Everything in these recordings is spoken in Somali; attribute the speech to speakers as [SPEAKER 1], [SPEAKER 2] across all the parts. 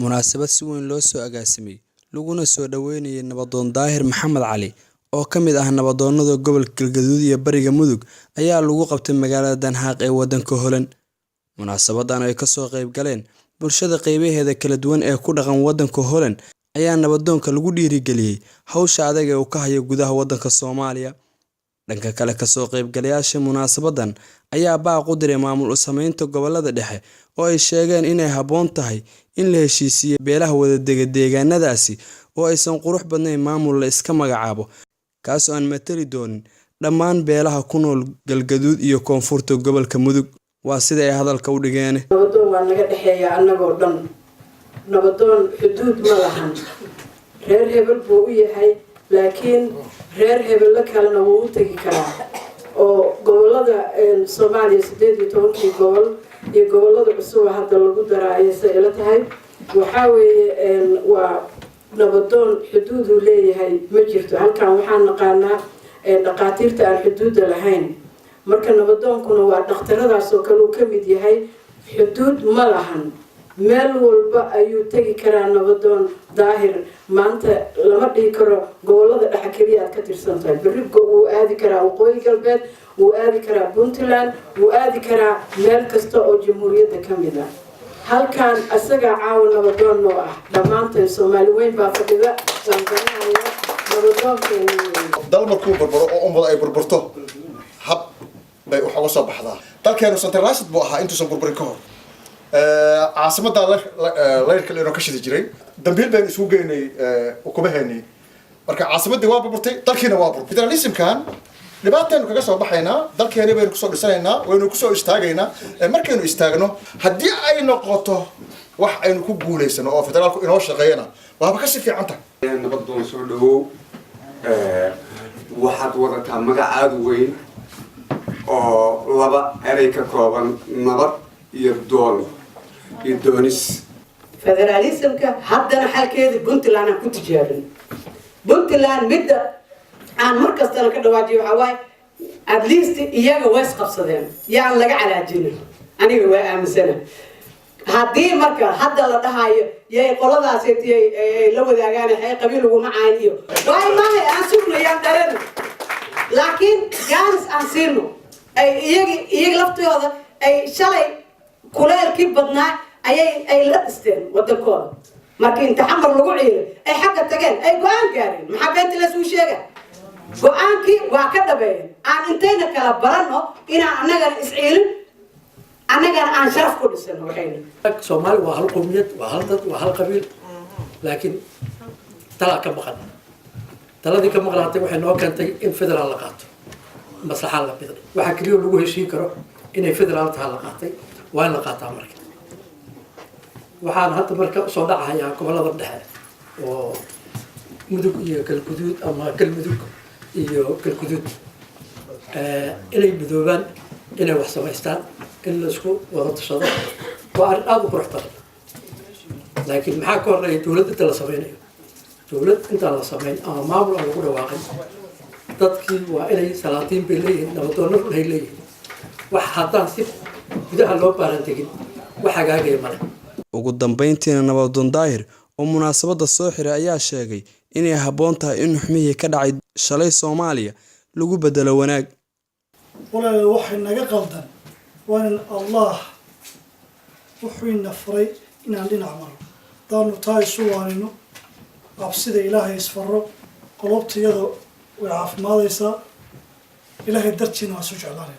[SPEAKER 1] Munaasabad si weyn loo soo agaasimay laguna soo dhaweynayay Nabadoon Daahir Maxamed Cali oo ka mid ah nabadoonnada gobolka Galgaduud iyo Bariga Mudug ayaa lagu qabtay magaalada Den Haag ee wadanka Holland. Munaasabadan oo ay kasoo qayb galeen bulshada qeybaheeda kala duwan ee ku dhaqan wadanka Holland ayaa nabadoonka lagu dhiirigeliyay hawsha adag ee uu ka hayo gudaha wadanka Soomaaliya. Dhanka kale, kasoo qaybgalayaasha munaasabadan ayaa baaq u diray maamul u sameynta gobolada dhexe oo ay sheegeen inay habboon tahay in la heshiisiiyo beelaha wada dega deegaanadaasi oo aysan qurux badnayn maamul la iska magacaabo kaas oo aan matali doonin dhammaan beelaha ku nool Galgaduud iyo koonfurta gobolka Mudug. Waa sida ay hadalka u dhigeen.
[SPEAKER 2] Nabadoon waa naga dhexeeya annagoo dhan. Nabadoon xuduud ma lahan. Reer hebel buu u yahay, laakiin reer hebello kalena wuu u tegi karaa, oo gobolada Soomaaliya, 18-kii gobol iyo gobolada cusuba hadda lagu daraayo, say ila tahay, waxaa weeye waa nabadoon xuduuduu leeyahay ma jirto. Halkan waxaan naqaanaa dhaqaatiirta aan xuduudda lahayn. Marka nabadoonkuna waa dhakhtaradaas oo kale uu ka mid yahay. Xuduud ma lahan, meel walba ayuu tegi karaa Nabadoon Daahir. Maanta lama dhihi karo gobolada dhexe keliya aad ka tirsan tahay. Berri wuu aadi karaa Waqooyi Galbeed, wuu aadi karaa Puntland, wuu aadi karaa meel kasta oo jamhuuriyadda ka mid ah. Halkan isagaa caawa nabadoon noo ah dhammaanteen. Soomaali weyn baa fadhida, waan garanaya nabadoonkeena.
[SPEAKER 3] Dal markuu burburo oo ummad ay burburto, hab bay wax uga soo baxdaa. Dalkeenu centralized buu ahaa intuusan burburin ka hor. Caasimadda layrka laynoo ka shidi jiray, dambiil baynu isugu geynay ukumaheennii. Marka caasimaddii waa burburtay, dalkiina waa burbur. Federalismkan dhibaataynu kaga soo baxaynaa, dalkeeni baynu kusoo dhisanaynaa, waynu kusoo istaagaynaa. Markaynu istaagno, haddii ay noqoto wax aynu ku guulaysano oo federaalku inoo shaqeeyana, waaba kasii fiican tahay.
[SPEAKER 4] Nabadoon, soo dhawow. Waxaad wadataa magacaadu weyn oo laba erey ka kooban, nabad iyo doon iyo doonis.
[SPEAKER 2] Federalismka haddana xalkeeda Puntland aan ku tijaabin. Puntland midda aan mar kastana ka dhawaajiyo waxaa waaye, at least iyaga way isqabsadeen, yaan laga calaajinin. Aniga waa aaminsana haddii marka hadda la dhahayo yay qoladaas yay la wadaagaan xay qabiil uguma cayn iyo waay maahay. Aan sugno, yaan dharana, laakiin gaanis aan siino ay iyaga laftooda ay shalay kuleelkii badnaa ayay ay la dhisteen wadankooda. Markii inta Xamar lagu ciiray ay xagga tageen, ay go-aan gaareen. Maxaa beenta laysuu sheega? Go-aankii waa ka dhabeeyeen. Aan intayna kala baranno inaan annagana isciilin, annagana aan sharaf ku dhisano waxayna.
[SPEAKER 5] Soomaali waa hal qowmiyad, waa hal dad, waa hal qabiil, laakiin talaa ka maqan. Taladii ka maqnaatay waxay noo keentay in federaal la qaato. Maslaxaa la biday, waxaa keliya lagu heshiin karo inay federaal taha la qaatay. Waa in la qaataa. Marka waxaan hadda marka usoo dhacahayaa gobolada dhexe oo Mudug iyo Galguduud ama Galmudug iyo Galguduud inay midoobaan, inay wax samaystaan, in laisku wada tashado waa arrin aada u qurux badan. Laakiin maxaa ka horeeya dowlad inta la sameynayo? Dowlad intaan la samayn ama maamul aan lagu dhawaaqin, dadkii waa inay salaadiin bay leeyihiin, nabadoonna ay leeyihiin. Wax haddaan si gudaha loo baaran tegin, wax hagaagaya male.
[SPEAKER 1] Ugu dambeyntiina, Nabadoon Daahir oo munaasabadda soo xiray ayaa sheegay inay habboon tahay in xumihii ka dhacay shalay Soomaaliya lagu bedelo wanaag.
[SPEAKER 6] Walaal, waxay naga qaldan waa in Allah wuxuu ina faray inaan dhinac marno. Haddaanu taa isu waanino, cabsida Ilaahay isfaro, qolobtayada way caafimaadaysaa, Ilaahay dartiina waa isu jeclaanay.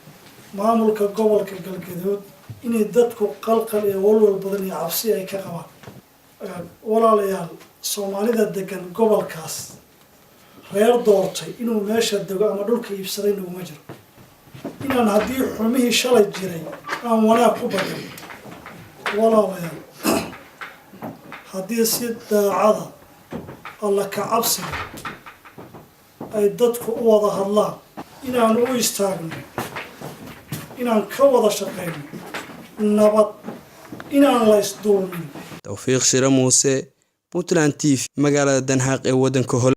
[SPEAKER 6] Maamulka gobolka Galgaduud inay dadku qalqal iyo walwal badan iyo cabsi ay ka qabaan, walaalayaal, Soomaalida degan gobolkaas reer doortay inuu meesha dego ama dhulka iibsaday naguma jiro. Inaan haddii xumihii shalay jiray aan wanaag ku badal, walaalayaal, haddii si daacada Alla ka cabsiga ay dadku u wada hadlaan, inaan u istaagno, inaan ka wada shaqeyno nabad, inaan la isdulmin.
[SPEAKER 1] Towfiiq Shire Muuse, Puntland TV, magaalada Den Haag ee waddanka Holland.